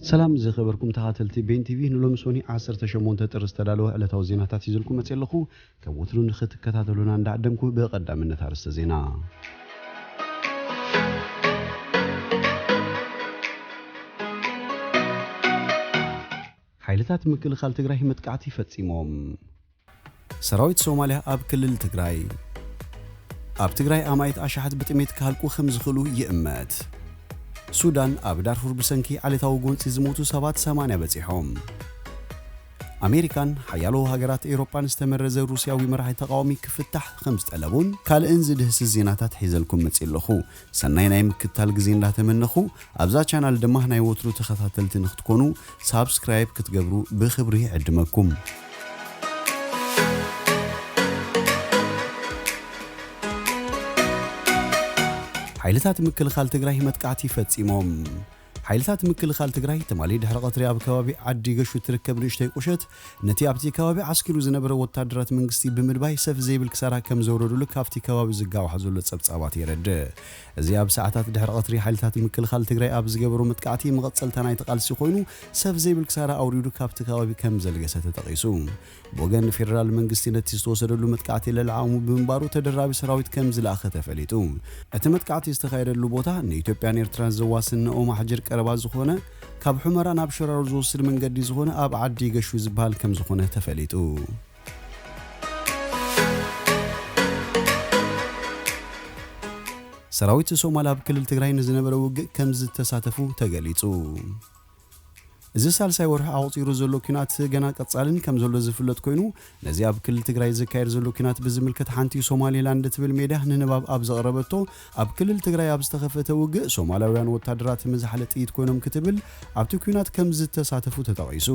ሰላም ዝኸበርኩም ተኸታተልቲ ቤን ቲቪ፣ ንሎሚ ሶኒ ዓሰርተ ሸሞንተ ጥሪ ዝተዳለወ ዕለታዊ ዜናታት ሒዘልኩም መፅእ ኣለኹ። ከም ወትሩ ንኽትከታተሉና እንዳዓደምኩ፣ ብቐዳምነት ኣርእስተ ዜና። ሓይልታት ምክልኻል ትግራይ መጥቃዕቲ ፈጺሞም። ሰራዊት ሶማልያ ኣብ ክልል ትግራይ። ኣብ ትግራይ ኣማኢት ኣሽሓት ብጥሜት ክሃልቁ ከም ዝኽእሉ ይእመት። ሱዳን፣ ኣብ ዳርፉር ብሰንኪ ዓሌታዊ ጎንጺ ዝሞቱ ሰባት ሰማንያ በጺሖም። ኣሜሪካን ሓያሎ ሃገራት ኤውሮጳን ዝተመረዘ ሩስያዊ መራሒ ተቃዋሚ ክፍታሕ ከም ዝጠለቡን ካልእን ዝድህስስ ዜናታት ሒዘልኩም መጺእ ኣለኹ። ሰናይ ናይ ምክትታል ግዜ እንዳተመነኹ፣ ኣብዛ ቻናል ድማ ናይ ወትሩ ተኸታተልቲ ንክትኮኑ ሳብስክራይብ ክትገብሩ ብኽብሪ ይዕድመኩም። ሓይልታት ምክልኻል ትግራይ መጥቃዕቲ ፈጺሞም። ሓይልታት ምክልኻል ትግራይ ትማሊ ድሕሪ ቀትሪ ኣብ ከባቢ ዓዲ ገሹ ትርከብ ንእሽተይ ቁሸት ነቲ ኣብቲ ከባቢ ዓስኪሩ ዝነበረ ወታደራት መንግስቲ ብምድባይ ሰፍ ዘይብል ክሳራ ከም ዘውረዱሉ ካብቲ ከባቢ ዝጋዋሕ ዘሎ ጸብጻባት የረድእ። እዚ ኣብ ሰዓታት ድሕሪ ቀትሪ ሓይልታት ምክልኻል ትግራይ ኣብ ዝገበሮ መጥቃዕቲ መቐጸልታ ናይቲ ቃልሲ ኮይኑ፣ ሰፍ ዘይብል ክሳራ ኣውሪዱ ካብቲ ከባቢ ከም ዘልገሰ ተጠቒሱ። ብወገን ፌደራል መንግስቲ ነቲ ዝተወሰደሉ መጥቃዕቲ ልዕሊ ዓቕሙ ብምንባሩ ተደራቢ ሰራዊት ከም ዝለኣኸ ተፈሊጡ። እቲ መጥቃዕቲ ዝተኻየደሉ ቦታ ንኢትዮጵያን ኤርትራን ዘዋስን ንኦም ኣሕጅር ቀረባ ዝኾነ፣ ካብ ሑመራ ናብ ሸራሮ ዝወስድ መንገዲ ዝኾነ ኣብ ዓዲ ገሹ ዝበሃል ከም ዝኾነ ተፈሊጡ። ሰራዊት ሶማል ኣብ ክልል ትግራይ ንዝነበረ ውግእ ከም ዝተሳተፉ ተገሊጹ። እዚ ሳልሳይ ወርሒ ኣቑጺሩ ዘሎ ኲናት ገና ቀጻልን ከም ዘሎ ዝፍለጥ ኮይኑ፣ ነዚ ኣብ ክልል ትግራይ ዝካየድ ዘሎ ኲናት ብዝምልከት ሓንቲ ሶማሌላንድ ትብል ሜድያ ንንባብ ኣብ ዘቕረበቶ፣ ኣብ ክልል ትግራይ ኣብ ዝተኸፈተ ውግእ ሶማላውያን ወታደራት መዝሓሊ ጥይት ኮይኖም ክትብል፣ ኣብቲ ኲናት ከም ዝተሳተፉ ተጠቒሱ።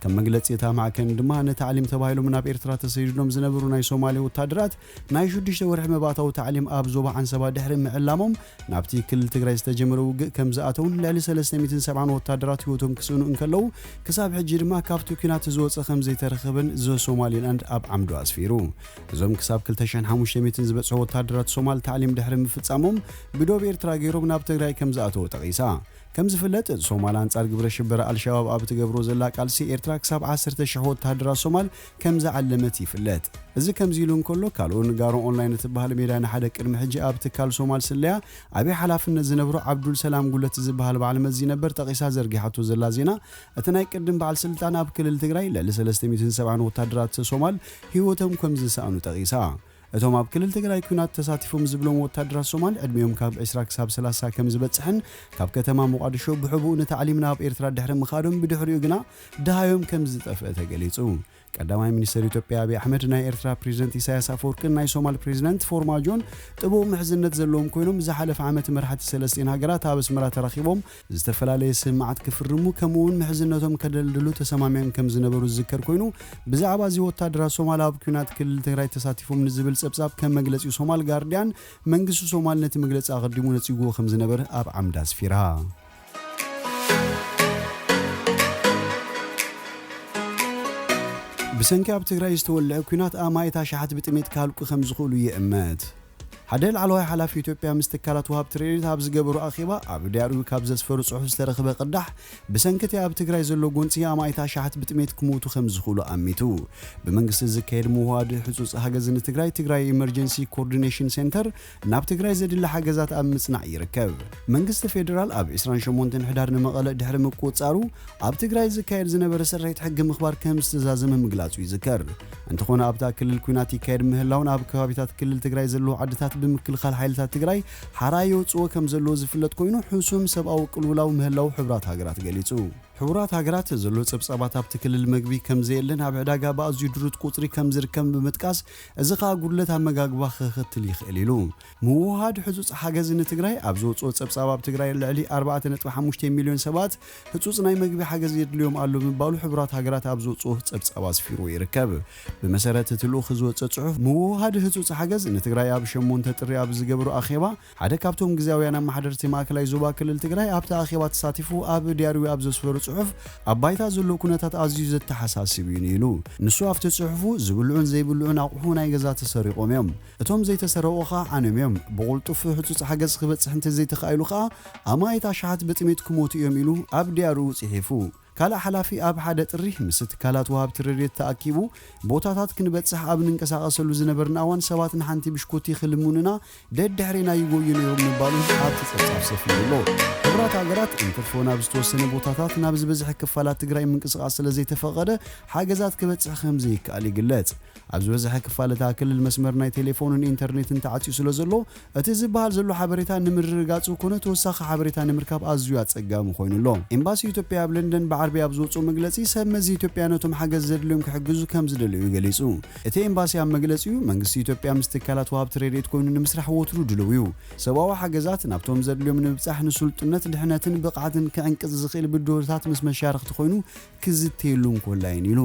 ከም መግለጺ እታ ማዕከን ድማ፣ ንታዕሊም ተባሂሎም ናብ ኤርትራ ተሰዲዶም ዝነበሩ ናይ ሶማሌ ወታደራት ናይ ሽዱሽተ ወርሒ መባእታዊ ታዕሊም ኣብ ዞባ ዓንሰባ ድሕሪ ምዕላሞም፣ ናብቲ ክልል ትግራይ ዝተጀመረ ውግእ ከም ዝኣተውን ልዕሊ ሰለስተ ሚእትን ሰብዓን ወታደራት ህይወቶም ክስእኑ እንከለዉ፣ ክሳብ ሕጂ ድማ ካብቲ ኲናት ዝወጸ ከም ዘይተረኸበን ዘ ሶማሊላንድ ኣብ ዓምዱ ኣስፊሩ። እዞም ክሳብ ክልተ ሽሕን ሓሙሽተ ሚእትን ዝበጽሑ ወታደራት ሶማል ታዕሊም ድሕሪ ምፍጻሞም ብዶብ ኤርትራ ገይሮም ናብ ትግራይ ከም ዝኣተዉ ጠቒሳ። ከም ዝፍለጥ፣ ሶማል ኣንጻር ግብረ ሽበራ ኣልሸባብ ኣብ ትገብሮ ዘላ ቃልሲ ኤርትራ ክሳብ ዓሰርተ ሽሕ ወታደራት ሶማል ከም ዝዓለመት ይፍለጥ። እዚ ከምዚ ኢሉ እንከሎ፣ ካልኡ ንጋሮ ኦንላይን እትበሃል ሜድያ ንሓደ ቅድሚ ሕጂ ኣብ ትካል ሶማል ስለያ ዓብዪ ሓላፍነት ዝነብሮ ዓብዱል ሰላም ጉለት ዝበሃል በዓል መዚ ነበር ጠቒሳ ዘርጊሓቶ ዘላ ዜና፣ እቲ ናይ ቅድም በዓል ስልጣን ኣብ ክልል ትግራይ ልዕሊ ሰለስተ ሚእትን ሰብዓን ወታደራት ሶማል ህይወቶም ከም ዝሰኣኑ ጠቒሳ። እቶም ኣብ ክልል ትግራይ ኲናት ተሳቲፎም ዝብሎም ወታደራት ሶማል ዕድሚኦም ካብ ዕስራ ክሳብ ሰላሳ ከም ዝበጽሕን ካብ ከተማ ሞቓዲሾ ብሕቡእ ንታዕሊም ናብ ኤርትራ ድሕሪ ምኻዶም ብድሕሪኡ ግና ደሃዮም ከም ዝጠፍአ ተገሊጹ። ቀዳማይ ሚኒስትር ኢትዮጵያ ኣብይ ኣሕመድ፣ ናይ ኤርትራ ፕሬዝደንት ኢሳያስ ኣፈወርቅን ናይ ሶማል ፕሬዝደንት ፎርማጆን ጥቡቕ ምሕዝነት ዘለዎም ኮይኖም፣ ዝሓለፈ ዓመት መራሕቲ ሰለስቲኤን ሃገራት ኣብ ኣስመራ ተራኺቦም ዝተፈላለየ ስምምዓት ክፍርሙ፣ ከምኡ እውን ምሕዝነቶም ከደልድሉ ተሰማሚዖም ከም ዝነበሩ ዝዝከር ኮይኑ፣ ብዛዕባ እዚ ወታደራት ሶማል ኣብ ኲናት ክልል ትግራይ ተሳቲፎም ንዝብል ጸብጻብ ከም መግለጺ ሶማል ጋርዲያን፣ መንግስቲ ሶማል ነቲ መግለጺ ኣቐዲሙ ነጺግዎ ከም ዝነበረ ኣብ ዓምዳ ኣስፊራ። ብሰንኪ ኣብ ትግራይ ዝተወልዐ ኲናት ኣማኢት ኣሽሓት ብጥሜት ክሃልቁ ከም ዝኽእሉ ይእመት። ሓደ ላዕለዋይ ሓላፊ ኢትዮጵያ ምስ ትካላት ወሃብቲ ረድኤት ኣብ ዝገበሮ ኣኼባ፣ ኣብ ዲያሪኡ ካብ ዘስፈሩ ጽሑፍ ዝተረኽበ ቅዳሕ፣ ብሰንኪ እቲ ኣብ ትግራይ ዘሎ ጎንጺ ኣማኢት ኣሽሓት ብጥሜት ክሞቱ ከም ዝኽእሉ ኣሚቱ። ብመንግስቲ ዝካየድ ምውሃድ ህጹጽ ሓገዝ ንትግራይ፣ ትግራይ ኢመርጀንሲ ኮኦርዲኔሽን ሴንተር፣ ናብ ትግራይ ዘድሊ ሓገዛት ኣብ ምጽናዕ ይርከብ። መንግስቲ ፌደራል ኣብ ዕስራን ሸሞንተን ሕዳር ንመቐለ ድሕሪ ምቁጽጻሩ፣ ኣብ ትግራይ ዝካየድ ዝነበረ ስርሒት ሕጊ ምኽባር ከም ዝተዛዘመ ምግላጹ ይዝከር። እንተኾነ፣ ኣብታ ክልል ኲናት ይካየድ ምህላውን ኣብ ከባቢታት ክልል ትግራይ ዘለዉ ዓድታት ብምክልኻል ሓይልታት ትግራይ ሓራ የውጽኦ ከም ዘለዎ ዝፍለጥ ኮይኑ፣ ሕሱም ሰብኣዊ ቅልውላው ምህላው ሕቡራት ሃገራት ገሊጹ። ሕቡራት ሃገራት ዘሎ ጸብጻባት ኣብቲ ክልል መግቢ ከም ዘየለን ኣብ ዕዳጋ ብኣዝዩ ድሩት ቁጽሪ ከም ዝርከብ ብምጥቃስ፣ እዚ ኸኣ ጉድለት ኣመጋግባ ከኸትል ይኽእል ኢሉ። ምውህሃድ ሕጹጽ ሓገዝ ንትግራይ ኣብ ዘውጽኦ ጸብጻብ፣ ኣብ ትግራይ ልዕሊ ኣርባዕተ ነጥቢ ሓሙሽተ ሚልዮን ሰባት ህጹጽ ናይ መግቢ ሓገዝ የድልዮም ኣሎ ምባሉ ሕቡራት ሃገራት ኣብ ዘውጽኦ ጸብጻብ ኣስፊሩ ይርከብ። ብመሰረት እቲ ልኡኽ ዝወጸ ጽሑፍ፣ ምውህሃድ ህጹጽ ሓገዝ ንትግራይ ኣብ ሸሞንተ ጥሪ ኣብ ዝገበሮ ኣኼባ፣ ሓደ ካብቶም ግዝያውያን ኣመሓደርቲ ማእከላይ ዞባ ክልል ትግራይ ኣብቲ ኣኼባ ተሳቲፉ ኣብ ዲያሪዊ ኣብ ዘስፈሮ ጽሑፍ ኣብ ባይታ ዘሎ ኩነታት ኣዝዩ ዘተሓሳስብ እዩ ኢሉ። ንሱ ኣብቲ ጽሑፉ፣ "ዝብልዑን ዘይብልዑን ኣቑሑ ናይ ገዛ ተሰሪቖም እዮም። እቶም ዘይተሰረቑ ኸኣ ዓንዮም እዮም። ብቕልጡፍ ሕጹጽ ሓገዝ ክበጽሕ እንተዘይተኻኢሉ ኸኣ ኣማኢት ኣሽሓት ብጥሜት ክሞቱ እዮም" ኢሉ ኣብ ዲያርኡ ጽሒፉ። ካልእ ሓላፊ ኣብ ሓደ ጥሪ ምስ ትካላት ወሃብቲ ረድኤት ተኣኪቡ፣ "ቦታታት ክንበጽሕ ኣብ ንንቀሳቐሰሉ ዝነበርና እዋን ሰባት ንሓንቲ ብሽኮቲ ክልምኑና ደድሕሬና ይጎዩ ነይሮም" ምባሉ ኣብቲ ጸብጻብ ሰፊሩ ኣሎ። ሕቡራት ሃገራት ኢንተርፎ ናብ ዝተወሰነ ቦታታት ናብ ዝበዝሐ ክፋላት ትግራይ ምንቅስቓስ ስለ ዘይተፈቐደ ሓገዛት ክበጽሕ ከም ዘይከኣል ይግለጽ። ኣብ ዝበዝሐ ክፋል እታ ክልል መስመር ናይ ቴሌፎንን ኢንተርኔትን ተዓጽዩ ስለ ዘሎ፣ እቲ ዝበሃል ዘሎ ሓበሬታ ንምርግጋጹ ኮነ ተወሳኺ ሓበሬታ ንምርካብ ኣዝዩ ኣጸጋሚ ኮይኑ ኣሎ። ኤምባሲ ኢትዮጵያ ኣብ ለንደን ብዓርቢ ኣብ ዝወጽኦ መግለጺ፣ ሰብ መዚ ኢትዮጵያ ነቶም ሓገዝ ዘድልዮም ክሕግዙ ከም ዝደለዩ ገሊጹ። እቲ ኤምባሲ ኣብ መግለጺኡ፣ መንግስቲ ኢትዮጵያ ምስ ትካላት ወሃብቲ ረድኤት ኮይኑ ንምስራሕ ወትሩ ድሉው እዩ። ሰብኣዊ ሓገዛት ናብቶም ዘድልዮም ንምብጻሕ ንስልጡነት፣ ድሕነትን ብቕዓትን ክዕንቅጽ ዝኽእል ብድሆታት ምስ መሻርኽቲ ኮይኑ ክዝተየሉ እንኮላይን ኢሉ።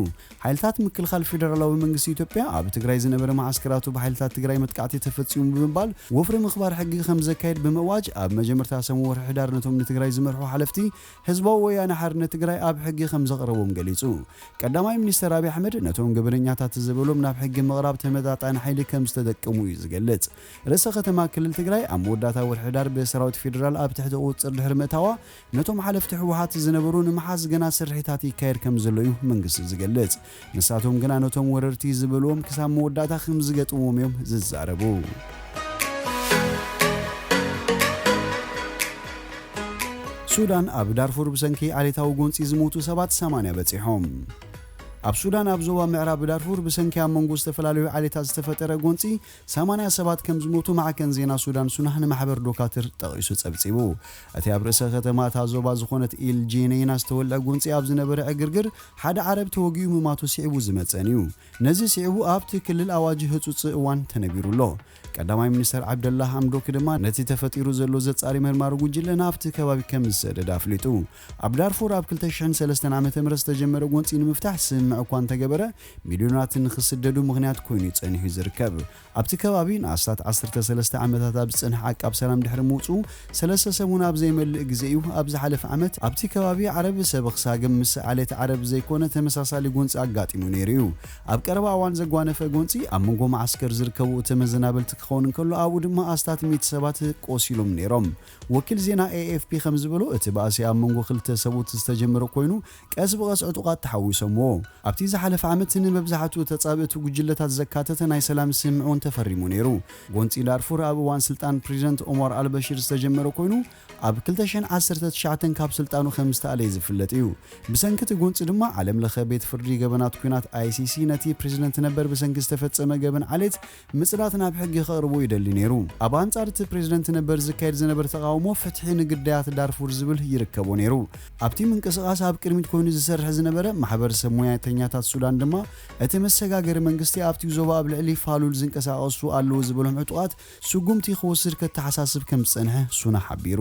ሓይልታት ምክልኻል ፌደራላዊ መንግስቲ ኢትዮጵያ ኣብ ትግራይ ዝነበረ መዓስከራቱ ብሓይልታት ትግራይ መጥቃዕቲ ተፈጺሙ ብምባል ወፍሪ ምኽባር ሕጊ ከም ዘካየድ ብምእዋጅ፣ ኣብ መጀመርታ ሰሙን ወርሒ ሕዳር ነቶም ንትግራይ ዝመርሑ ሓለፍቲ ህዝባዊ ወያነ ሓርነት ትግራይ ኣብ ሕጊ ከም ዘቕረቦም ገሊጹ። ቀዳማይ ሚኒስተር ኣብይ ኣሕመድ ነቶም ገበነኛታት ዝበሎም ናብ ሕጊ ምቕራብ ተመጣጣኒ ሓይሊ ከም ዝተጠቀሙ እዩ ዝገልጽ። ርእሰ ከተማ ክልል ትግራይ ኣብ መወዳእታ ወርሒ ሕዳር ብሰራዊት ፌደራል ኣብ ትሕቲ ቁጽጽር ድሕሪ ምእታዋ፣ ነቶም ሓለፍቲ ህወሓት ዝነበሩ ንምሓዝ ገና ስርሒታት ይካየድ ከም ዘሎ እዩ መንግስቲ ዝገልጽ። ንሳቶም ግና ነቶም ወረርቲ ዝበልዎም ክሳብ መወዳእታ ከም ዝገጥምዎም እዮም ዝዛረቡ። ሱዳን፣ ኣብ ዳርፉር ብሰንኪ ዓሌታዊ ጎንጺ ዝሞቱ ሰባት ሰማንያ በጺሖም። ኣብ ሱዳን፣ ኣብ ዞባ ምዕራብ ዳርፉር ብሰንኪ ኣብ መንጎ ዝተፈላለዩ ዓሌታት ዝተፈጠረ ጎንጺ ሰማንያ ሰባት ከም ዝሞቱ ማዕከን ዜና ሱዳን ሱና ንማሕበር ዶካትር ጠቒሱ ጸብጺቡ። እቲ ኣብ ርእሰ ከተማ እታ ዞባ ዝኾነት ኢል ጄነይና ዝተወልዐ ጎንጺ ኣብ ዝነበረ ዕግርግር ሓደ ዓረብ ተወጊኡ ምማቱ ስዒቡ ዝመጸን እዩ። ነዚ ስዒቡ ኣብቲ ክልል ኣዋጅ ህጹጽ እዋን ተነቢሩ ኣሎ። ቀዳማይ ሚኒስተር ዓብደላ ሃምዶክ ድማ ነቲ ተፈጢሩ ዘሎ ዘጻሪ መርማሪ ጉጅለ ናብቲ ከባቢ ከም ዝሰደድ ኣፍሊጡ። ኣብ ዳርፉር ኣብ ክልተ ሽሕን ሰለስተን ዓመተ ምህረት ዝተጀመረ ጎንጺ ንምፍታሕ ስምምዕ እኳ እንተገበረ፣ ሚልዮናት ንኽስደዱ ምኽንያት ኮይኑ ጸኒሑ እዩ ዝርከብ። ኣብቲ ከባቢ ንኣስታት ዓሰርተ ሰለስተ ዓመታት ኣብ ዝጸንሐ ዓቃብ ሰላም ድሕሪ ምውጽኡ፣ ሰለስተ ሰሙን ኣብ ዘይመልእ ግዜ እዩ ኣብ ዝሓለፈ ዓመት ኣብቲ ከባቢ ዓረብ ሰብ ክሳግም ምስ ዓሌት ዓረብ ዘይኮነ ተመሳሳሊ ጎንጺ ኣጋጢሙ ነይሩ እዩ። ኣብ ቀረባ እዋን ዘጓነፈ ጎንጺ ኣብ መንጎ መዓስከር ዝርከቡ ተመዘናበልቲ ክኸውን እንከሎ፣ ኣብኡ ድማ ኣስታት ሚእቲ ሰባት ቆሲሎም ነይሮም። ወኪል ዜና ኤ ኤፍ ፒ ከም ዝበሎ፣ እቲ ባእሲ ኣብ መንጎ ክልተ ሰብኡት ዝተጀመረ ኮይኑ፣ ቀስ ብቐስ ዕጡቓት ተሓዊሶምዎ። ኣብቲ ዝሓለፈ ዓመት ንመብዛሕትኡ ተጻብእቲ ጉጅለታት ዘካተተ ናይ ሰላም ስምምዕ እውን ተፈሪሙ ነይሩ። ጎንጺ ዳርፉር ኣብ እዋን ስልጣን ፕሬዚደንት ኦማር ኣልበሽር ዝተጀመረ ኮይኑ፣ ኣብ ክልተ ሽሕን ዓሰርተ ትሽዓተን ካብ ስልጣኑ ከም ዝተኣለየ ዝፍለጥ እዩ። ብሰንኪ እቲ ጎንጺ ድማ ዓለም ለኸ ቤት ፍርዲ ገበናት ኲናት ኣይ ሲ ሲ ነቲ ፕሬዚደንት ነበር ብሰንኪ ዝተፈጸመ ገበን ዓሌት ምጽናት ናብ ሕጊ ከቕርቦ ይደሊ ነይሩ። ኣብ ኣንጻር እቲ ፕሬዚደንት ነበር ዝካየድ ዝነበረ ተቓውሞ ፍትሒ ንግዳያት ዳርፉር ዝብል ይርከቦ ነይሩ። ኣብቲ ምንቅስቓስ ኣብ ቅድሚት ኮይኑ ዝሰርሕ ዝነበረ ማሕበር ሰብ ሞያተኛታት ሱዳን ድማ እቲ መሰጋገሪ መንግስቲ ኣብቲ ዞባ ኣብ ልዕሊ ፋሉል ዝንቀሳቐሱ ኣለዉ ዝበሎም ዕጡቓት ስጉምቲ ክወስድ ከተሓሳስብ ከም ዝጸንሐ ሱና ሓቢሩ።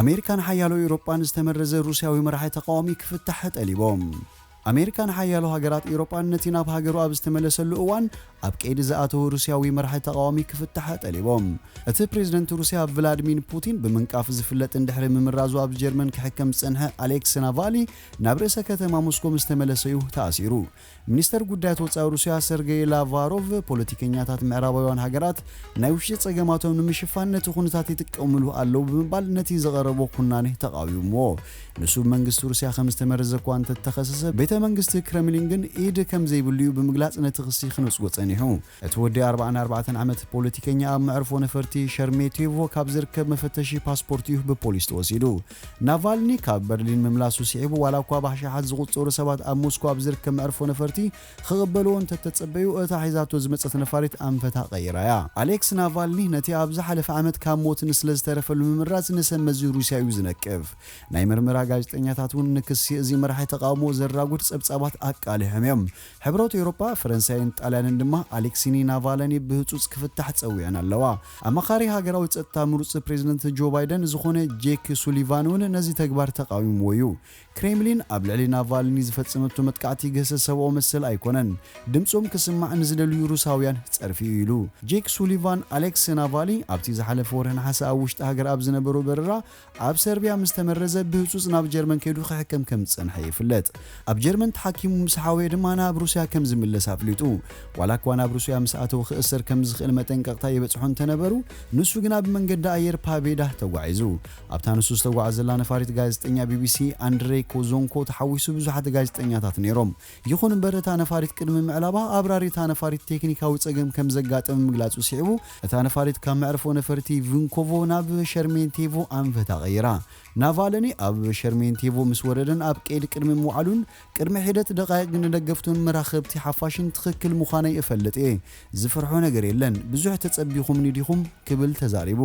ኣሜሪካን ሓያሎ ኤውሮጳን ዝተመረዘ ሩስያዊ መራሒ ተቃዋሚ ክፍታሕ ጠሊቦም። ኣሜሪካን ሓያሎ ሃገራት ኤውሮጳን ነቲ ናብ ሃገሩ ኣብ ዝተመለሰሉ እዋን ኣብ ቀይዲ ዝኣተወ ሩስያዊ መራሒ ተቃዋሚ ክፍታሕ ጠሊቦም። እቲ ፕሬዝደንት ሩስያ ቭላድሚር ፑቲን ብምንቃፍ ዝፍለጥን ድሕሪ ምምራዙ ኣብ ጀርመን ክሕከም ዝጸንሐ ኣሌክስ ናቫሊ ናብ ርእሰ ከተማ ሞስኮ ምስ ተመለሰ እዩ ተኣሲሩ። ሚኒስተር ጉዳያት ወጻኢ ሩስያ ሰርጌይ ላቫሮቭ፣ ፖለቲከኛታት ምዕራባውያን ሃገራት ናይ ውሽጢ ጸገማቶም ንምሽፋን ነቲ ኩነታት ይጥቀምሉ ኣለዉ ብምባል ነቲ ዝቐረቦ ኩናኔ ተቓዊምዎ። ንሱ ብመንግስቲ ሩስያ ከም ዝተመረዘ እኳ እንተተኸሰሰ፣ ቤተ መንግስቲ ክረምሊን ግን ኢድ ከም ዘይብሉ እዩ ብምግላጽ ነቲ ክሲ ክነጽጎ ጸኒሑ። እቲ ወዲ ኣርባዓን ኣርባዕተን ዓመት ፖለቲከኛ ኣብ መዕርፎ ነፈርቲ ሸርሜቴቮ ካብ ዝርከብ መፈተሺ ፓስፖርት እዩ ብፖሊስ ተወሲዱ። ናቫልኒ ካብ በርሊን ምምላሱ ስዒቡ፣ ዋላ እኳ ብኣሽሓት ዝቑጸሩ ሰባት ኣብ ሞስኮ ኣብ ዝርከብ መዕርፎ ነፈርቲ ክቕበልዎ እንተተጸበዩ፣ እታ ሒዛቶ ዝመጸት ነፋሪት ኣንፈታ ቀይራ እያ። ኣሌክስ ናቫልኒ ነቲ ኣብ ዝሓለፈ ዓመት ካብ ሞት ንስለ ዝተረፈሉ ምምራጽ ንሰብ መዚ ሩስያ እዩ ዝነቅፍ። ናይ ምርመራ ጋዜጠኛታት እውን ንክሲ እዚ መራሒ ተቃውሞ ዘራጉድ ጸብጻባት ኣቃሊሖም እዮም። ሕብረት ኤውሮጳ፣ ፈረንሳይን ጣልያንን ድማ ኣሌክሲኒ ናቫልኒ ብህጹጽ ክፍታሕ ጸዊዐን ኣለዋ። ኣማኻሪ ሃገራዊ ጸጥታ ምሩጽ ፕሬዝደንት ጆ ባይደን ዝኾነ ጄክ ሱሊቫን እውን ነዚ ተግባር ተቃዊምዎ እዩ። ክሬምሊን ኣብ ልዕሊ ናቫልኒ ዝፈጸመቶ መጥቃዕቲ ገሰ ሰብኣዊ መሰል ኣይኮነን፣ ድምጾም ክስማዕ ንዝደልዩ ሩሳውያን ጸርፊ እዩ ኢሉ። ጄክ ሱሊቫን ኣሌክስ ናቫሊ ኣብቲ ዝሓለፈ ወርሒ ነሓሰ ኣብ ውሽጢ ሃገር ኣብ ዝነበሮ በረራ ኣብ ሰርቢያ ምስ ተመረዘ ብህጹጽ ናብ ጀርመን ከይዱ ክሕከም ከም ዝጸንሐ ይፍለጥ። ኣብ ጀርመን ተሓኪሙ ምስ ሓወየ ድማ ናብ ሩስያ ከም ዝምለስ ኣፍሊጡ። ዋላ እኳ ናብ ሩስያ ምስ ኣተወ ክእሰር ከም ዝኽእል መጠንቀቕታ ይበጽሖ እንተነበሩ፣ ንሱ ግና ብመንገዲ ኣየር ፓቤዳ ተጓዒዙ። ኣብታ ንሱ ዝተጓዓዘላ ነፋሪት ጋዜጠኛ ቢቢሲ ኣንድሬ ኮዞንኮ ተሓዊሱ ብዙሓት ጋዜጠኛታት ነይሮም። ይኹን እምበር እታ ነፋሪት ቅድሚ ምዕላባ ኣብራሪ እታ ነፋሪት ቴክኒካዊ ጸገም ከም ዘጋጠመ ምግላጹ ስዒቡ፣ እታ ነፋሪት ካብ መዕርፎ ነፈርቲ ቪንኮቮ ናብ ሸርሜንቴቮ ኣንፈታ ቀይራ። ናቫለኒ ኣብ ሸርሜንቴቮ ምስ ወረደን ኣብ ቀይዲ ቅድሚ ምውዓሉን ቅድሚ ሒደት ደቃይቅ ንደገፍቱን መራኸብቲ ሓፋሽን ትኽክል ምዃነይ እፈልጥ እየ። ዝፈርሖ ነገር የለን። ብዙሕ ተጸቢኹምኒ ዲኹም? ክብል ተዛሪቡ።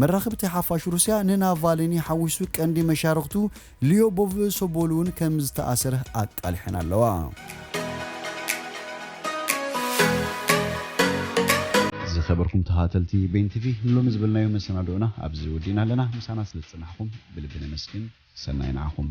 መራኸብቲ ሓፋሽ ሩስያ ንናቫለኒ ሓዊሱ ቀንዲ መሻርኽቱ ሊዮቦቭ ሶቦል እውን ከም ዝተኣሰረ ኣቃሊሐን ኣለዋ። ዝኸበርኩም ተኸታተልቲ ቤን ቲቪ፣ ንሎሚ ዝበልናዮ መሰናድኦና ኣብዚ ወዲእና ኣለና። ምሳና ስለ ዝጸናሕኩም ብልቢ ነመስግን። ሰናይ ንዓኹም።